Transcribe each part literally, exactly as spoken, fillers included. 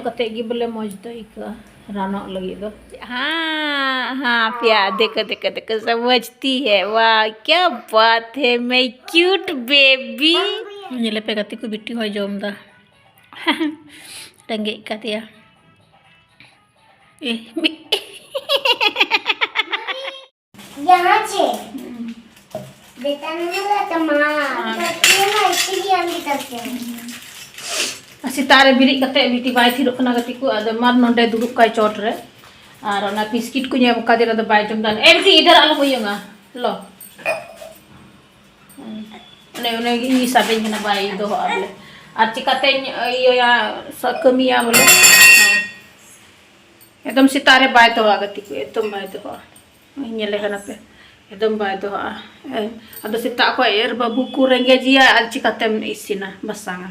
ᱠᱟᱛᱮ ᱜᱮ ᱵᱚᱞᱮ ᱢᱚᱡᱽ ᱫᱚ ᱟᱹᱭᱠᱟᱹᱜᱼᱟ ᱨᱟᱱᱚᱜ ᱞᱟᱹᱜᱤᱫ ᱫᱚ᱾ हाँ हाँ प्यार, देखो देखो देखो, समझती है। वाह क्या बात है, मैं क्यूट बेबी। ᱧᱮᱞᱮᱯᱮ ᱜᱟᱛᱮ ᱠᱚ, ᱵᱤᱴᱤ ᱦᱚᱸᱭ ᱡᱚᱢ ᱫᱟ᱾ ᱨᱮᱸᱜᱮᱡ ᱠᱟᱫᱮᱭᱟ᱾ ᱮ, ᱢᱤ- यहाँ से। बेटा ने बोला था माँ, करती है ना, इसके लिए हम भी करते हैं। ᱥᱮᱛᱟᱜ ᱨᱮ ᱵᱮᱨᱮᱫ ᱠᱟᱛᱮ ᱵᱤᱴᱤ ᱵᱟᱭ ᱛᱷᱤᱨᱚᱜ ᱠᱟᱱᱟ ᱜᱟᱛᱮ ᱠᱚ᱾ ᱟᱫᱚ ᱢᱟᱨ ᱱᱚᱰᱮ ᱫᱩᱲᱩᱵ ᱠᱟᱭ ᱪᱚᱴ ᱨᱮ, ᱟᱨ ᱚᱱᱟ ᱵᱤᱥᱠᱤᱴ ᱠᱚ ᱧᱟᱢ ᱠᱟᱫᱮ, ᱚᱱᱟ ᱫᱚ ᱵᱟᱭ ᱡᱚᱢ ᱫᱟ᱾ ᱮ ᱵᱤᱴᱤ, ᱤᱫᱷᱟᱨ ᱟᱞᱚᱢ ᱩᱭᱩᱝᱟ, ᱞᱚ᱾ ᱚᱱᱮ ᱚᱱᱮ ᱜᱮ ᱤᱧ ᱥᱟᱵᱮᱧ ᱠᱟᱱᱟ, ᱵᱟᱭ ᱫᱚᱦᱚᱜᱼᱟ ᱵᱚᱞᱮ᱾ ᱟᱨ ᱪᱤᱠᱟᱛᱮᱧ ᱤᱭᱟᱹᱭᱟ, ᱥᱟ- ᱠᱟᱹᱢᱤᱭᱟ ᱵᱚᱞᱮ᱾ ᱮᱠᱫᱚᱢ ᱥᱮᱛᱟᱜ ᱨᱮ ᱵᱟᱭ ᱫᱚᱦᱚᱜᱼᱟ ᱜᱟᱛᱮ ᱠᱚ, ᱮᱠᱫᱚᱢ ᱵᱟᱭ ᱫᱚᱦᱚᱜᱼᱟ᱾ ᱧᱮᱞᱮ ᱠᱟᱱᱟ ᱯᱮ, ᱮᱠᱫᱚᱢ ᱵᱟᱭ ᱫᱚᱦᱚᱜᱼᱟ᱾ ᱮ, ᱟᱫᱚ ᱥᱮᱛᱟᱜ ᱠᱷᱚᱱ ᱮᱨ ᱵᱟᱹᱵᱩ ᱠᱚ ᱨᱮᱸᱜᱮᱡᱮᱭᱟ, ᱟᱨ ᱪᱤᱠᱟᱛᱮᱢ ᱤᱥᱤᱱᱟ ᱵᱟᱥᱟᱝᱟ?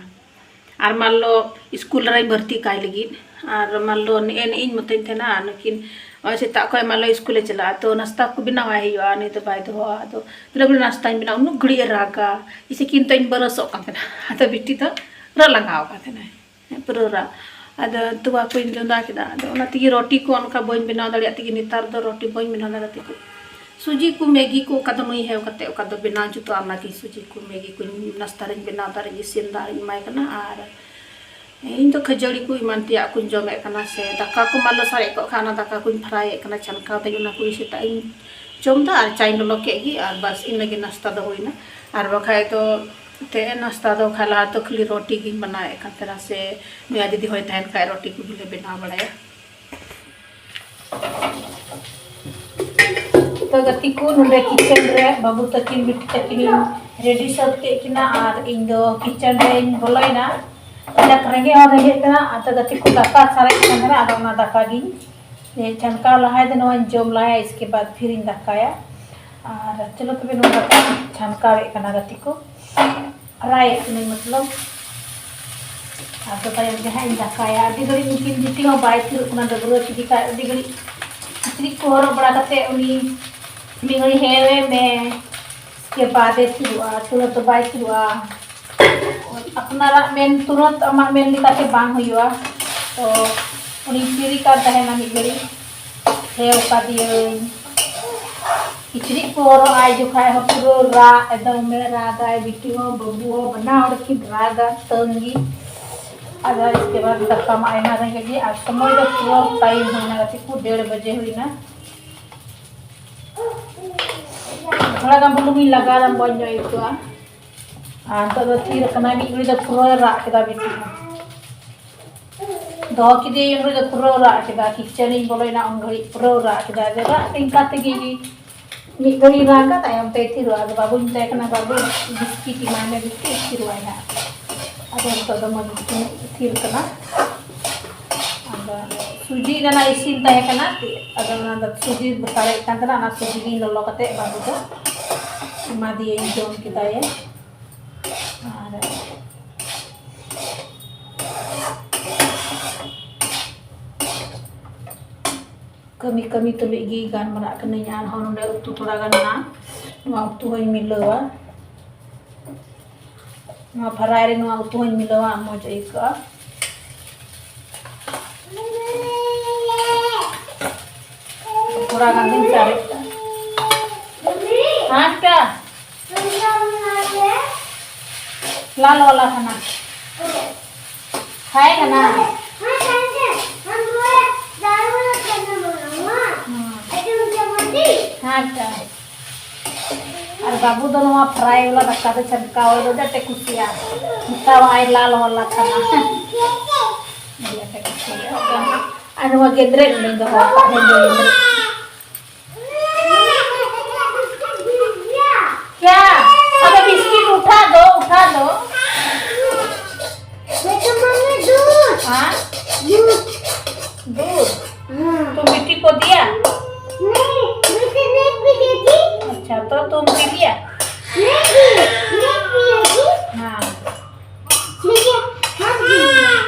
ᱟᱨ ᱢᱟᱱ ᱞᱚ ᱥᱠᱩᱞ ᱨᱮᱧ ᱵᱷᱚᱨᱛᱤ ᱠᱟᱭ ᱞᱟᱹᱜᱤᱫ, ᱟᱨ ᱢᱟᱱ ᱞᱚ ᱱᱮᱜᱼᱮ ᱱᱮᱜᱼᱮᱧ ᱢᱮᱛᱟᱧ ᱛᱟᱦᱮᱱᱟ, ᱱᱩᱠᱤᱱ ᱱᱚᱜᱼᱚᱭ ᱥᱮᱛᱟᱜ ᱠᱷᱚᱱ ᱢᱟᱱ ᱞᱚ ᱥᱠᱩᱞᱮ ᱪᱟᱞᱟᱜᱼᱟ, ᱛᱚ ᱱᱟᱥᱛᱟ ᱠᱚ ᱵᱮᱱᱟᱣᱟᱭ ᱦᱩᱭᱩᱜᱼᱟ, ᱱᱩᱭ ᱫᱚ ᱵᱟᱭ ᱫᱚᱦᱚᱜᱼᱟ᱾ ᱟᱫᱚ ᱛᱤᱱᱟᱹᱜ ᱵᱚᱞᱮ ᱱᱟᱥᱛᱟᱧ ᱵᱮᱱᱟᱣ, ᱩᱱᱟᱹᱜ ᱜᱷᱟᱹᱲᱤᱡ ᱮ ᱨᱟᱜᱟ, ᱤᱥᱤᱠᱤᱱ ᱛᱮᱧ ᱵᱟᱹᱨᱟᱹᱥᱚᱜ ᱠᱟᱱ ᱛᱟᱦᱮᱱᱟ᱾ ᱟᱫᱚ ᱵᱤᱴᱤ ᱫᱚ ᱨᱟᱜ ᱞᱟᱸᱜᱟᱣ ᱟᱠᱟᱱ ᱛᱟᱦᱮᱱᱟᱭ᱾ ᱯᱩᱨᱟᱹ ᱨᱟᱜ᱾ ᱟᱫᱚ ᱛᱚᱣᱟ ᱠᱚᱧ ᱪᱚᱸᱫᱟ ᱠᱮᱫᱟ᱾ ᱟᱫᱚ ᱚᱱᱟ ᱛᱮᱜᱮ ᱨᱩᱴᱤ ᱠᱚ ᱚᱱᱠᱟ ᱵᱟᱹᱧ ᱵᱮᱱᱟᱣ ᱫᱟᱲᱮᱭᱟᱜ ᱛᱮᱜᱮ ᱱᱮᱛᱟᱨ ᱫᱚ ᱨᱩᱴᱤ ᱵᱟᱹᱧ ᱵᱮᱱᱟᱣ ᱫᱟ ᱜᱟᱛᱮ ᱠᱚ᱾ ᱥᱩᱡᱤ ᱠᱚ, ᱢᱮᱜᱤ ᱠᱚ, ᱚᱠᱟ ᱫᱚ ᱱᱩᱭ ᱦᱮᱣ ᱠᱟᱛᱮ ᱚᱠᱟ ᱫᱚ ᱵᱮᱱᱟᱣ ᱡᱩᱛᱩᱜᱼᱟ, ᱚᱱᱟᱜᱮ ᱥᱩᱡᱤ ᱠᱚ, ᱢᱮᱜᱤ ᱠᱚᱧ ᱱᱟᱥᱛᱟ ᱨᱤᱧ ᱵᱮᱱᱟᱣ ᱫᱟ, ᱟᱨᱤᱧ ᱤᱥᱤᱱ ᱫᱟ, ᱟᱨᱤᱧ ᱮᱢᱟᱭ ᱠᱟᱱᱟ᱾ ᱟᱨ ᱤᱧ ᱫᱚ ᱠᱷᱟᱹᱡᱟᱹᱲᱤ ᱠᱚ ᱮᱢᱟᱱ ᱛᱮᱭᱟᱜ ᱠᱚᱧ ᱡᱚᱢᱮᱫ ᱠᱟᱱᱟ, ᱥᱮ ᱫᱟᱠᱟ ᱠᱚ ᱢᱟᱱ ᱞᱚ ᱥᱟᱨᱮᱡ ᱠᱚᱜ ᱠᱷᱟᱱ ᱚᱱᱟ ᱫᱟᱠᱟ ᱠᱚᱧ ᱯᱷᱨᱟᱭᱮᱫ ᱠᱟᱱᱟ, ᱪᱷᱟᱱᱠᱟᱣ ᱫᱟᱹᱧ, ᱚᱱᱟ ᱠᱚ ᱥᱮᱛᱟᱜ ᱤᱧ ᱡᱚᱢ ᱫᱟ ᱟᱨ ᱪᱟᱧ ᱞᱚᱞᱚ ᱠᱮᱫ ᱜᱮ, ᱟᱨ ᱵᱟᱥ ᱤᱱᱟᱹᱜᱮ ᱱᱟᱥᱛᱟ ᱫᱚ ᱦᱩᱭᱱᱟ᱾ ᱟᱨ ᱵᱟᱠᱷᱟᱡ ᱫᱚ ᱮᱱᱛᱮᱫ ᱱᱟᱥᱛᱟ ᱫᱚ ᱠᱷᱟᱡ ᱞᱟᱦᱟ ᱫᱚ ᱠᱷᱟᱹᱞᱤ ᱨᱩᱴᱤ ᱜᱤᱧ ᱵᱮᱱᱟᱣᱮᱫ ᱠᱟᱱ ᱛᱟᱦᱮᱱᱟ, ᱥᱮ ᱱᱩᱭᱟ ᱡᱩᱫᱤ ᱦᱚᱭ ᱛᱟᱦᱮᱱ ᱠᱷᱟᱡ ᱨᱩᱴᱤ ᱠᱚᱜᱮ ᱞᱮ ᱵᱮᱱᱟᱣ ᱵᱟᱲᱟᱭᱟ᱾ ᱛᱚ ᱜᱟᱛᱮ ᱠᱚ, ᱱᱚᱰᱮ ᱠᱤᱪᱮᱱ ᱨᱮ ᱵᱟᱹᱵᱩ ᱛᱟᱹᱠᱤᱱ ᱵᱤᱴᱤ ᱛᱟᱹᱠᱤᱱᱤᱧ ᱨᱮᱰᱤ ᱥᱟᱹᱛ ᱠᱮᱫ ᱠᱤᱱᱟ ᱟᱨ ᱤᱧ ᱫᱚ ᱠᱤᱪᱮᱱ ᱨᱮᱧ ᱵᱚᱞᱚᱭᱮᱱᱟ᱾ ᱠᱟᱡᱟᱠ ᱨᱮᱸᱜᱮᱡ ᱦᱚᱸ ᱨᱮᱸᱜᱮᱡ ᱠᱟᱱᱟ᱾ ᱟᱫᱚ ᱜᱟᱛᱮ ᱠᱚ, ᱫᱟᱠᱟ ᱥᱟᱨᱮᱡ ᱠᱟᱱ ᱛᱟᱦᱮᱱᱟ, ᱟᱫᱚ ᱚᱱᱟ ᱫᱟᱠᱟ ᱜᱤᱧ ᱪᱷᱟᱱᱠᱟᱣ ᱞᱟᱦᱟᱭ ᱫᱚ ᱱᱚᱣᱟᱧ ᱡᱚᱢ ᱞᱟᱦᱟᱭᱟ, ᱤᱥᱠᱮ ᱵᱟᱫ ᱯᱷᱤᱨᱤᱧ ᱫᱟᱠᱟᱭᱟ᱾ ᱟᱨ ᱪᱚᱞᱚ ᱛᱚᱵᱮ, ᱱᱚᱣᱟ ᱫᱟᱠᱟ ᱪᱷᱟᱱᱠᱟᱣᱮᱫ ᱠᱟᱱᱟ ᱜᱟᱛᱮ ᱠᱚ᱾ ᱯᱷᱨᱟᱭᱮᱫ ᱠᱟᱹᱱᱟᱹᱧ ᱢᱚᱛᱞᱚᱵ᱾ ᱟᱫᱚ ᱛᱟᱭᱚᱢ ᱜᱮ ᱦᱟᱸᱜ ᱤᱧ ᱫᱟᱠᱟᱭᱟ᱾ ᱟᱹᱰᱤ ᱜᱷᱟᱹᱲᱤᱡ ᱩᱱᱠᱤᱱ ᱵᱤᱴᱤ ᱦᱚᱸ ᱵᱟᱭ ᱛᱷᱤᱨᱚᱜ ᱠᱟᱱᱟ, ᱰᱟᱹᱵᱽᱨᱟᱹ ᱠᱮᱫᱮ ᱠᱷᱟᱡ ᱟᱹᱰᱤ ᱜᱷᱟᱹᱲᱤᱡ ᱠᱤᱪᱨᱤᱡ ᱠᱚ ᱦᱚᱨᱚᱜ ᱵᱟᱲᱟ ᱠᱟᱛᱮ ᱩᱱᱤ ᱢᱤᱫ ᱜᱷᱟᱹᱲᱤᱡ ᱦᱮᱣᱮ ᱢᱮ, ᱩᱥᱠᱮ ᱵᱟᱫᱮ ᱛᱷᱤᱨᱚᱜᱼᱟ, ᱛᱩᱨᱟᱹᱛ ᱫᱚ ᱵᱟᱭ ᱛᱷᱤᱨᱚᱜᱼᱟ᱾ ᱟᱯᱱᱟᱨᱟᱜ ᱢᱮᱱ ᱛᱩᱨᱟᱹᱛ ᱟᱢᱟᱜ ᱢᱮᱱ ᱞᱮᱠᱟᱛᱮ ᱵᱟᱝ ᱦᱩᱭᱩᱜᱼᱟ᱾ ᱛᱚ ᱩᱱᱤ ᱯᱷᱨᱤ ᱠᱟᱱ ᱛᱟᱦᱮᱱᱟ ᱢᱤᱫ ᱜᱷᱟᱹᱲᱤᱡ, ᱦᱮᱣ ᱠᱟᱫᱮᱭᱟᱹᱧ᱾ ᱠᱤᱪᱨᱤᱡ ᱠᱚ ᱦᱚᱨᱚᱜ ᱟᱭ ᱡᱚᱠᱷᱟᱡ ᱦᱚᱸ ᱯᱩᱨᱟᱹ ᱨᱟᱜ, ᱮᱠᱫᱚᱢ ᱢᱮ ᱨᱟᱜᱟᱭ, ᱵᱤᱴᱤ ᱦᱚᱸ ᱵᱟᱹᱵᱩ ᱦᱚᱸ ᱵᱟᱱᱟ ᱦᱚᱲ ᱠᱤᱱ ᱨᱟᱜᱟ ᱛᱟᱹᱝ ᱜᱮ᱾ ᱟᱫᱚ ᱤᱥᱠᱮ ᱵᱟᱫ ᱫᱟᱠᱟ ᱢᱟ ᱟᱭᱢᱟ ᱨᱮᱸᱜᱮᱡ ᱜᱮ, ᱟᱨ ᱥᱚᱢᱚᱭ ᱫᱚ ᱯᱩᱨᱟᱹ ᱴᱟᱭᱤᱢ ᱦᱩᱭᱱᱟ ᱜᱟᱛᱮ ᱠᱚ, ᱰᱮᱲ ᱵᱟᱡᱮ ᱦᱩᱭᱱᱟ᱾ ᱛᱷᱚᱲᱟ ᱜᱟᱱ ᱵᱩᱞᱩᱝ ᱤᱧ ᱞᱟᱜᱟᱣ ᱞᱮᱢ ᱢᱚᱡᱽ ᱧᱚᱜ ᱟᱹᱭᱠᱟᱹᱜᱼᱟ᱾ ᱟᱨ ᱱᱤᱛᱚᱜ ᱫᱚ ᱛᱷᱤᱨ ᱟᱠᱟᱱᱟᱭ, ᱢᱤᱫ ᱜᱷᱟᱹᱲᱤ ᱫᱚ ᱯᱩᱨᱟᱹ ᱨᱟᱜ ᱠᱮᱫᱟ ᱵᱤᱴᱤ ᱦᱚᱸ᱾ ᱫᱚᱦᱚ ᱠᱮᱫᱮᱭᱟᱹᱧ ᱩᱱ ᱜᱷᱟᱹᱲᱤᱡ ᱫᱚ ᱯᱩᱨᱟᱹ ᱨᱟᱜ ᱠᱮᱫᱟ, ᱠᱤᱪᱮᱱ ᱤᱧ ᱵᱚᱞᱚᱭᱮᱱᱟ ᱩᱱ ᱜᱷᱟᱹᱲᱤᱡ ᱯᱩᱨᱟᱹ ᱨᱟᱜ ᱠᱮᱫᱟ᱾ ᱟᱫᱚ ᱨᱟᱜ ᱛᱤᱧ ᱠᱟᱱ ᱛᱮᱜᱮ ᱢᱤᱫ ᱜᱷᱟᱹᱲᱤᱡ ᱨᱟᱜᱟ, ᱛᱟᱭᱚᱢ ᱛᱮ ᱛᱷᱤᱨᱚᱜᱼᱟ᱾ ᱟᱫᱚ ᱵᱟᱵᱩᱧ ᱢᱮᱛᱟᱭ ᱠᱟᱱᱟ, "ᱵᱟᱵᱩ, ᱵᱤᱥᱠᱤᱴ ᱮᱢᱟᱭ ᱢᱮ, ᱵᱤᱥᱠᱤᱴ ᱛᱷᱤᱨᱚᱜᱼᱟᱭ ᱦᱟᱸᱜ᱾" ᱟᱫᱚ ᱱᱤᱛᱚᱜ ᱫᱚ ᱢᱚᱡᱽ ᱜᱮ ᱛᱷᱤᱨ ᱠᱟᱱᱟ᱾ ᱟᱫᱚ ᱥᱩᱡᱤ ᱨᱮᱱᱟᱜ ᱤᱥᱤᱱ ᱛᱟᱦᱮᱸ ᱠᱟᱱᱟ, ᱟᱫᱚ ᱚᱱᱟ ᱫᱚ ᱥᱩᱡᱤ ᱥᱟᱨᱮᱡ ᱠᱟᱱ ᱛᱟᱦᱮᱱᱟ, ᱚᱱᱟ ᱥᱩᱡᱤ ᱜᱤᱧ ᱞᱚᱞᱚ ᱠᱟᱛᱮ ᱵᱟᱹᱵᱩ ᱫᱚ ᱮᱢᱟ ᱫᱤᱭᱟᱹᱧ, ᱡᱚᱢ ᱠᱮᱫᱟᱭᱮ᱾ ᱟᱨ ᱠᱟᱹᱢᱤ ᱠᱟᱹᱢᱤ ᱛᱩᱞᱩᱡ ᱜᱮ ᱜᱟᱞᱢᱟᱨᱟᱜ ᱠᱟᱹᱱᱟᱹᱧ᱾ ᱟᱨᱦᱚᱸ ᱱᱚᱰᱮ ᱩᱛᱩ ᱛᱷᱚᱲᱟ ᱜᱟᱱ ᱢᱮᱱᱟᱜᱼᱟ, ᱱᱚᱣᱟ ᱩᱛᱩ ᱦᱚᱸᱧ ᱢᱤᱞᱟᱹᱣᱟ᱾ ᱱᱚᱣᱟ ᱯᱷᱟᱨᱟᱭ ᱨᱮ ᱱᱚᱣᱟ ᱩᱛᱩ ᱦᱚᱸᱧ ᱢᱤᱞᱟᱹᱣᱟ, ᱢᱚᱡᱽ ᱟᱹᱭᱠᱟᱹᱜᱼᱟ᱾ ᱛᱷᱚᱲᱟ ᱜᱟᱱ ᱫᱚᱧ ᱥᱟᱨᱮᱡ ᱠᱟᱜᱼᱟ᱾ ᱦᱮᱸ, ᱵᱮᱴᱟ? ᱞᱟᱞ ᱣᱟᱞᱟ ᱠᱷᱟᱱᱟ᱾ ᱦᱮᱸ, ᱠᱷᱟᱱᱟ᱾ ᱦᱮᱸ, ᱵᱮᱴᱟ᱾ ᱟᱨ ᱵᱟᱹᱵᱩ ᱫᱚ ᱱᱚᱣᱟ ᱯᱷᱨᱟᱭ ᱣᱟᱞᱟ ᱫᱟᱠᱟ ᱫᱚ ᱪᱷᱟᱱᱠᱟ ᱣᱟᱞᱟ ᱫᱚ ᱟᱹᱰᱤ ᱟᱸᱴᱮ ᱠᱩᱥᱤᱭᱟᱜᱼᱟ᱾ ᱢᱮᱛᱟᱣᱟᱜᱼᱟᱭ ᱞᱟᱞ ᱣᱟᱞᱟ ᱠᱷᱟᱱᱟ᱾ ᱟᱹᱰᱤ ᱟᱸᱴᱮ ᱠᱩᱥᱤᱭᱟᱜᱼᱟ᱾ ᱟᱨ ᱱᱚᱣᱟ ᱜᱮᱸᱫᱽᱨᱮᱡ ᱩᱱᱤ ᱫᱚᱦᱚ ᱟᱠᱟᱫ ᱦᱮᱸᱫᱮ ᱜᱮᱸᱫᱽᱨᱮᱡ᱾ क्या? अबे बिस्किट उठा दो, उठा दो। ये तो मम्मी दूध। हाँ? दूध। दूध? हाँ। तुम बिट्टी को दिया? नहीं, मुझे नहीं पिएगी। अच्छा, तो तुम पी लिया? नहीं, नहीं पिएगी। हाँ। ठीक है, हाँ, ठीक है।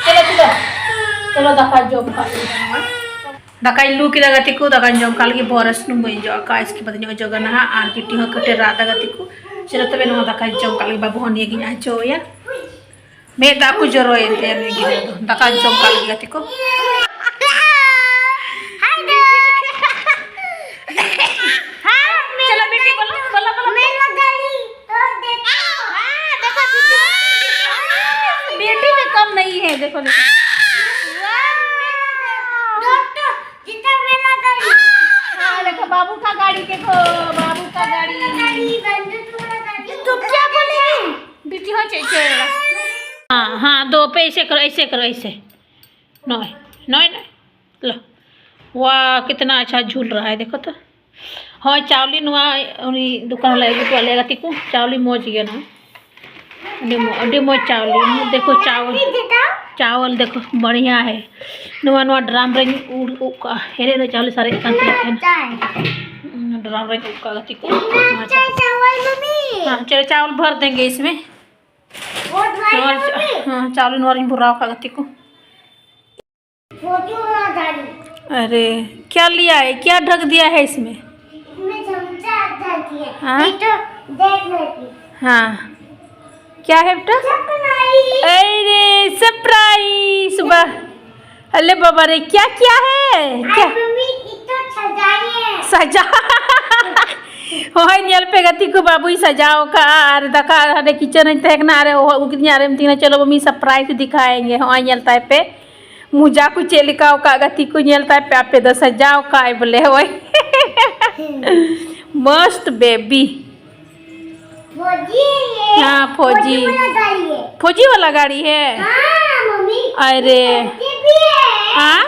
चलो, चलो। चलो, ᱫᱟᱠᱟ ᱡᱚᱢ ᱠᱟᱜ ᱞᱮᱜᱮ ᱱᱟᱦᱟᱜ᱾ ᱫᱟᱠᱟᱧ ᱞᱩ ᱠᱮᱫᱟ ᱜᱟᱛᱮ ᱠᱚ, ᱫᱟᱠᱟᱧ ᱡᱚᱢ ᱠᱟᱜ ᱞᱮᱜᱮ, ᱵᱚᱦᱚᱜ ᱨᱮ ᱥᱩᱱᱩᱢ ᱵᱟᱹᱧ ᱚᱡᱚᱜ ᱟᱠᱟᱫᱼᱟ, ᱤᱥᱠᱮ ᱵᱟᱫ ᱤᱧ ᱚᱡᱚᱜᱟ ᱱᱟᱦᱟᱜ᱾ ᱟᱨ ᱵᱤᱴᱤ ᱦᱚᱸ ᱠᱟᱹᱴᱤᱡ ᱨᱟᱜ ᱮᱫᱟ ᱜᱟᱛᱮ ᱠᱚ᱾ ᱪᱚᱞᱚ ᱛᱚᱵᱮ, ᱱᱚᱣᱟ ᱫᱟᱠᱟᱧ ᱡᱚᱢ ᱠᱟᱜ ᱞᱮᱜᱮ, ᱵᱟᱹᱵᱩ ᱦᱚᱸ ᱱᱤᱭᱟᱹ ᱜᱤᱧ ᱟᱡᱚᱭᱟ᱾ ᱢᱮᱫ ᱫᱟᱜ ᱠᱚ ᱡᱚᱨᱚᱭᱮᱱ ᱛᱟᱭᱟ ᱱᱩᱭ ᱜᱤᱫᱽᱨᱟᱹ ᱫᱚ᱾ ᱫᱟᱠᱟ ᱡᱚᱢ ᱠᱟᱜ ᱞᱟᱹᱜᱤᱫ ᱜᱟᱛᱮ ᱠᱚ᱾ ᱦᱟᱭ ᱫᱚ᱾ ᱦᱮᱸ, ᱪᱚᱞᱚ ᱵᱤᱴᱤ, ᱵᱚᱞᱚ, ᱵᱚᱞᱚ, ᱵᱚᱞᱚ᱾ मेरा गाड़ी, और देखो। हाँ, देखो, दीदी। बेटी में कम नहीं है, देखो, देखो। डॉक्टर, कितना मेरा गाड़ी। हाँ, देखो, बाबू का गाड़ी देखो, बाबू का गाड़ी। गाड़ी, बंदूक वाला गाड़ी। तुम क्या बोलेगी? बिटिया हो, चे-, चे-, हाँ, हाँ, दो पे ऐसे करो, ऐसे करो, ऐसे। नॉय, नॉय, नॉय। लो। वाह, कितना अच्छा झूल रहा है, देखो तो। हाँ, चावली नुआ उनी दुकान वाला एगो वाले गति को चावली मौज गया ना। अडी मो-, अडी मौज चावली। देखो चावल, चावल देखो बढ़िया है। नुआ नुआ ड्राम रे उड़ उका हेरे रे चावली सारे इतना अच्छा है। ड्राम रे उका गति को। हाँ, चावल मम्मी। हाँ, चलो चावल भर देंगे इसमें। बहुत भारी और चा-, मम्मी। हाँ, चावल नोर भुरा का गति को। फोटो वाला गाड़ी। अरे, क्या लिया है? क्या ढक दिया है इसमें? इसमें चमचा ढक दिया। हाँ? ये तो देख लेती। हाँ। क्या है बेटा? सरप्राइज। अरे, सरप्राइज। सुबह। अरे बाबा रे, क्या क्या है? क्या? आज मम्मी इतना सजाई है। सजा। ᱦᱳᱭ, ᱧᱮᱞ ᱯᱮ ᱜᱟᱛᱮ ᱠᱚ, ᱵᱟᱹᱵᱩᱭ ᱥᱟᱡᱟᱣ ᱠᱟᱜᱼᱟ ᱟᱨ ᱫᱟᱠᱟ ᱦᱟᱸᱰᱮ ᱠᱤᱪᱮᱱ ᱨᱮᱧ ᱛᱟᱦᱮᱸ ᱠᱟᱱᱟ᱾ ᱟᱨᱮ ᱦᱚᱦᱚ ᱟᱹᱜᱩ ᱠᱤᱫᱤᱧᱟ, ᱟᱨᱮ ᱢᱤᱛᱟᱹᱧᱟ, "ᱪᱚᱞᱚ ᱢᱟᱢᱤ, ᱥᱟᱨᱯᱨᱟᱭᱤᱡᱽ ᱫᱤᱠᱷᱟᱭᱮᱸᱜᱮ᱾" ᱦᱚᱸᱜᱼᱚᱭ ᱧᱮᱞ ᱛᱟᱭ ᱯᱮ, ᱢᱚᱡᱟ ᱠᱚ ᱪᱮᱫ ᱞᱮᱠᱟ ᱟᱠᱟᱫ ᱜᱟᱛᱮ ᱠᱚ, ᱧᱮᱞ ᱛᱟᱭ ᱯᱮ ᱟᱯᱮ ᱫᱚ, ᱥᱟᱡᱟᱣ ᱠᱟᱜᱼᱟᱭ ᱵᱚᱞᱮ᱾ ᱦᱳᱭ, ᱢᱚᱥᱛ ᱵᱮᱵᱤ᱾ फौजी है ये। हाँ, फौजी। फौजी वाला गाड़ी है। फौजी वाला गाड़ी है? हाँ, मम्मी। अरे। ये चलती भी है। हाँ?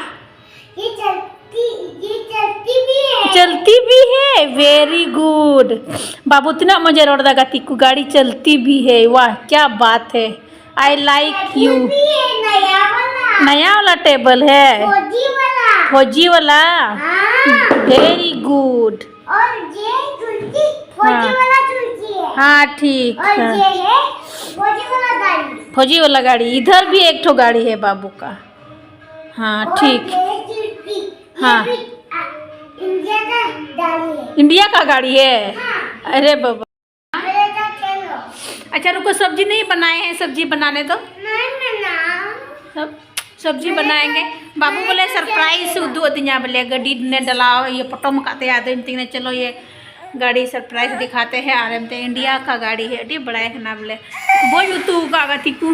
ये चलती, ये चलती भी है। चलती भी है? Very good। बाबू, ᱛᱤᱱᱟᱹᱜ ᱢᱚᱡᱮ ᱨᱚᱲ ᱫᱟ ᱜᱟᱛᱮ ᱠᱚ, गाड़ी चलती भी है। वाह, क्या बात है। I like you। भी है, नया वाला। नया वाला टेबल है? फौजी वाला। फौजी वाला? हाँ। Very good। और ये चलती, फौजी हाँ। वाला चलती है। हाँ, ठीक और है। ये है फौजी वाला गाड़ी। फौजी वाला गाड़ी, इधर भी एक ठो गाड़ी है बाबू का। हाँ, और ठीक। ये चलती, ये हाँ। भी, आ, इंडिया का गाड़ी है। इंडिया का गाड़ी है? हाँ। अरे बाबा। मेरे साथ खेलो। अच्छा रुको, सब्जी नहीं बनाए हैं, सब्जी बनाने दो। नहीं बनाओ। सब सब्जी बनाएंगे। बाबू बोले सरप्राइज उदू दिया बोले, गाड़ी ने डलाओ, ये पटम काते आदे, तीन चलो ये गाड़ी सरप्राइज दिखाते हैं। आर एम ते इंडिया का गाड़ी है, अड़ी बड़ाई है ना बोले। बोझ उतू का गति को।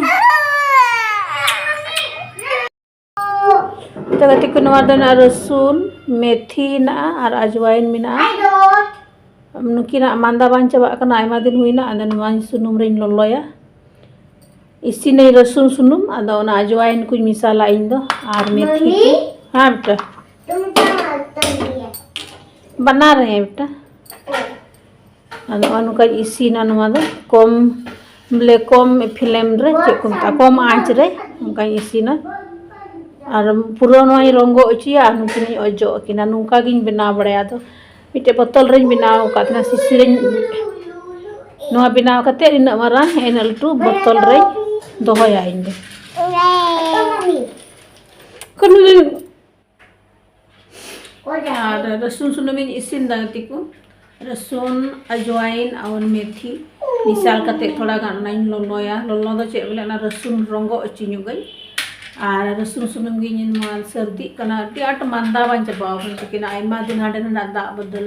ᱛᱚ ᱜᱟᱛᱮ ᱠᱚ, ᱱᱚᱣᱟ ᱫᱚ ᱱᱟᱜ ᱨᱟᱹᱥᱩᱱ, ᱢᱮᱛᱷᱤ ᱦᱮᱱᱟᱜᱼᱟ ᱟᱨ ᱟᱡᱽᱣᱟᱭᱤᱱ ᱢᱮᱱᱟᱜᱼᱟ᱾ ᱱᱩᱠᱤᱱᱟᱜ ᱢᱟᱸᱫᱟ ᱵᱟᱝ ᱪᱟᱵᱟᱜ ᱠᱟᱱᱟ, ᱟᱭᱢᱟ ᱫᱤᱱ ᱦᱩᱭᱱᱟ᱾ ᱟᱫᱚ ᱱᱚᱣᱟᱧ ᱥᱩᱱᱩᱢ ᱨᱤᱧ ᱞᱚᱞᱚᱭᱟ, ᱤᱥᱤᱱᱟᱹᱧ ᱨᱟᱹᱥᱩᱱ ᱥᱩᱱᱩᱢ᱾ ᱟᱫᱚ ᱚᱱᱟ ᱟᱡᱽᱣᱟᱭᱤᱱ ᱠᱚᱧ ᱢᱮᱥᱟᱞᱟ ᱤᱧ ᱫᱚ ᱟᱨ ᱢᱮᱛᱷᱤ ᱠᱚ᱾ ᱢᱟᱢᱤ? ᱦᱮᱸ ᱵᱮᱴᱟ, ᱛᱩᱢ ᱠᱭᱟ ᱠᱟᱨᱛᱟ ᱦᱮ? ᱵᱟᱱᱟᱨ ᱦᱮ ᱵᱮᱴᱟ᱾ ᱟᱫᱚ ᱱᱚᱜᱼᱚ ᱱᱚᱝᱠᱟᱧ ᱤᱥᱤᱱᱟ ᱱᱚᱣᱟ ᱫᱚ ᱠᱚᱢ, ᱵᱚᱞᱮ ᱠᱚᱢ ᱯᱷᱞᱮᱢ ᱨᱮ, ᱪᱮᱫ ᱠᱚ ᱢᱮᱛᱟᱜᱼᱟ, ᱠᱚᱢ ᱟᱸᱪ ᱨᱮ ᱚᱱᱠᱟᱧ ᱤᱥᱤᱱᱟ᱾ ᱟᱨ ᱯᱩᱨᱟᱹ ᱱᱚᱣᱟᱧ ᱨᱚᱸᱜᱚ ᱦᱚᱪᱚᱭᱟ ᱟᱨ ᱱᱩᱠᱤᱱᱤᱧ ᱚᱡᱚᱜ ᱟᱹᱠᱤᱱᱟ᱾ ᱱᱚᱝᱠᱟ ᱜᱤᱧ ᱵᱮᱱᱟᱣ ᱵᱟᱲᱟᱭᱟ᱾ ᱟᱫᱚ ᱢᱤᱫᱴᱮᱡ ᱵᱚᱛᱚᱞ ᱨᱤᱧ ᱵᱮᱱᱟᱣ ᱟᱠᱟᱫ ᱛᱟᱦᱮᱱᱟ, ᱥᱤᱥᱤ ᱨᱤᱧ᱾ ᱱᱚᱣᱟ ᱵᱮᱱᱟᱣ ᱠᱟᱛᱮ ᱤᱱᱟᱹᱜ ᱢᱟᱨᱟᱝ, ᱤᱱᱟᱹᱜ ᱞᱟᱹᱴᱩ ᱵᱚᱛᱚᱞ ᱨᱤᱧ ᱫᱚᱦᱚᱭᱟ ᱤᱧ ᱫᱚ᱾ ᱠᱳᱱᱳ ᱫᱤᱱ ᱟᱨ ᱨᱟᱹᱥᱩᱱ ᱥᱩᱱᱩᱢᱤᱧ ᱤᱥᱤᱱ ᱫᱟ ᱜᱟᱛᱮ ᱠᱚ᱾ ᱨᱟᱹᱥᱩᱱ, ᱟᱡᱽᱣᱟᱭᱤᱱ ᱟᱨ ᱢᱮᱛᱷᱤ ᱢᱮᱥᱟᱞ ᱠᱟᱛᱮ ᱛᱷᱚᱲᱟ ᱜᱟᱱ ᱚᱱᱟᱧ ᱞᱚᱞᱚᱭᱟ᱾ ᱞᱚᱞᱚ ᱫᱚ ᱪᱮᱫ ᱵᱚᱞᱮ, ᱚᱱᱟ ᱨᱟᱹᱥᱩᱱ ᱨᱚᱸᱜᱚ ᱦᱚᱪᱚ ᱧᱚᱜᱟᱹᱧ᱾ ᱟᱨ ᱨᱟᱹᱥᱩᱱ ᱥᱩᱱᱩᱢ ᱜᱮ ᱤᱧ ᱱᱚᱣᱟ ᱥᱟᱹᱨᱫᱤᱜ ᱠᱟᱱᱟ, ᱟᱹᱰᱤ ᱟᱸᱴ ᱢᱟᱸᱫᱟ ᱵᱟᱝ ᱪᱟᱵᱟᱣ ᱟᱠᱟᱱ ᱛᱟᱹᱠᱤᱱᱟ᱾ ᱟᱭᱢᱟ ᱫᱤᱱ ᱦᱟᱸᱰᱮ ᱱᱟᱰᱮ ᱫᱟᱜ ᱵᱚᱫᱚᱞ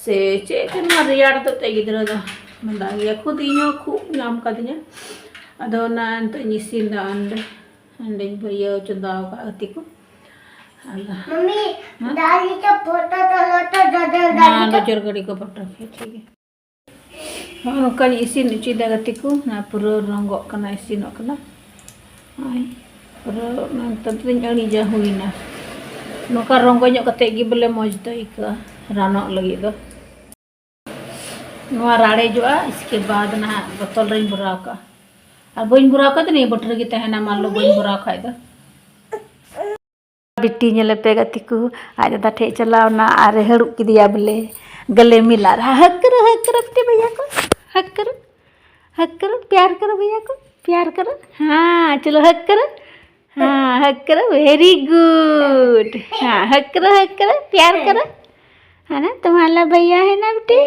ᱥᱮ ᱪᱮᱫ ᱪᱚ, ᱱᱚᱣᱟ ᱨᱮᱭᱟᱲ ᱦᱚᱛᱮᱡ ᱛᱮ ᱜᱤᱫᱽᱨᱟᱹ ᱫᱚ ᱢᱟᱸᱫᱟ ᱜᱮᱭᱟ᱾ ᱠᱷᱩᱫ ᱤᱧ ᱦᱚᱸ ᱠᱷᱩᱜ ᱧᱟᱢ ᱠᱟᱫᱤᱧᱟ᱾ ᱟᱫᱚ ᱚᱱᱟ ᱱᱤᱛᱚᱜ ᱤᱧ ᱤᱥᱤᱱ ᱫᱟ ᱚᱸᱰᱮ᱾ ᱦᱟᱸᱰᱮᱧ ᱤᱭᱟᱹ ᱪᱚᱸᱫᱟ ᱟᱠᱟᱫ ᱜᱟᱛᱮ ᱠᱚ᱾ ᱟᱫᱚ ᱢᱟᱢᱤ, ᱦᱮᱸ? ᱫᱟᱞ ᱞᱮᱠᱟ ᱯᱷᱳᱴᱳ ᱛᱟᱞᱟ ᱛᱚ ᱡᱚᱡᱚ ᱦᱮᱸ, ᱫᱟᱞ ᱞᱮᱠᱟ᱾ ᱰᱚᱡᱚᱨ ᱜᱟᱹᱰᱤ ᱠᱚ ᱯᱷᱳᱴᱳ ᱠᱮᱫ, ᱴᱷᱤᱠ ᱜᱮᱭᱟ᱾ ᱦᱚᱸᱜᱼᱚ ᱱᱚᱝᱠᱟᱧ ᱤᱥᱤᱱ ᱦᱚᱪᱚᱭᱮᱫᱟ ᱜᱟᱛᱮ ᱠᱚ᱾ ᱱᱚᱣᱟ ᱯᱩᱨᱟᱹ ᱨᱚᱸᱜᱚᱜ ᱠᱟᱱᱟ, ᱤᱥᱤᱱᱚᱜ ᱠᱟᱱᱟ᱾ ᱱᱚᱜᱼᱚᱭ ᱯᱩᱨᱟᱹ ᱱᱚᱱᱛᱮ ᱫᱚᱧ ᱟᱹᱬᱤᱡᱟ, ᱦᱩᱭᱱᱟ᱾ ᱱᱚᱝᱠᱟ ᱨᱚᱸᱜᱚ ᱧᱚᱜ ᱠᱟᱛᱮ ᱜᱮ ᱵᱚᱞᱮ ᱢᱚᱡᱽ ᱫᱚ ᱟᱹᱭᱠᱟᱹᱜᱼᱟ ᱨᱟᱱᱚᱜ ᱞᱟᱹᱜᱤᱫ ᱫᱚ᱾ ᱱᱚᱣᱟ ᱨᱟᱲᱮᱡᱚᱜᱼᱟ, ᱤᱥᱠᱮ ᱵᱟᱫ ᱱᱟᱦᱟᱜ ᱵᱚᱛᱚᱞ ᱨᱮᱧ ᱵᱷᱚᱨᱟᱣ ᱠᱟᱜᱼᱟ᱾ ᱟᱨ ᱵᱟᱹᱧ ᱵᱷᱚᱨᱟᱣ ᱠᱷᱟᱡ ᱫᱚ ᱱᱤᱭᱟᱹ ᱵᱟᱹᱴᱤ ᱨᱮᱜᱮ ᱛᱟᱦᱮᱱᱟ, ᱢᱟᱱ ᱞᱚ ᱵᱟᱹᱧ ᱵᱷᱚᱨᱟᱣ ᱠᱷᱟᱡ ᱫᱚ᱾ ᱵᱤᱴᱤ ᱧᱮᱞᱮ ᱯᱮ ᱜᱟᱛᱮ ᱠᱚ, ᱟᱡ ᱫᱟᱫᱟ ᱴᱷᱮᱡ ᱪᱟᱞᱟᱣ ᱱᱟ ᱟᱨᱮ ᱦᱟᱹᱨᱩᱵ ᱠᱮᱫᱮᱭᱟ ᱵᱚᱞᱮ, ᱜᱟᱞᱮ ᱢᱤᱞᱟ ᱨᱮ᱾ ᱦᱟᱹᱠ ᱠᱟᱨᱚ, ᱦᱟᱹᱠ ᱠᱟᱨᱚ ᱵᱤᱴᱤ ᱵᱷᱟᱭᱟ ᱠᱚ, ᱦᱟᱹᱠ ᱠᱟᱨᱚ, ᱦᱟᱹᱠ ᱠᱟᱨᱚ, ᱯᱭᱟᱨ ᱠᱟᱨᱚ ᱵᱷᱟᱭᱟ ᱠᱚ, ᱯᱭᱟᱨ ᱠᱟᱨᱚ᱾ ᱦᱟᱸ, ᱪᱚᱞᱚ ᱦᱟᱹᱠ ᱠᱟᱨᱚ, ᱦᱟᱸ, ᱦᱟᱹᱠ ᱠᱟᱨᱚ, very good. ᱦᱟᱸ, ᱦᱟᱹᱠ ᱠᱟᱨᱚ, ᱦᱟᱹᱠ ᱠᱟᱨᱚ, ᱯᱭᱟᱨ ᱠᱟᱨᱚ᱾ ᱦᱟᱱᱟ ᱛᱩᱢᱦᱟᱨᱟ ᱵᱷᱟᱭᱟ ᱦᱟᱭ ᱱᱟ ᱵᱤᱴᱤ?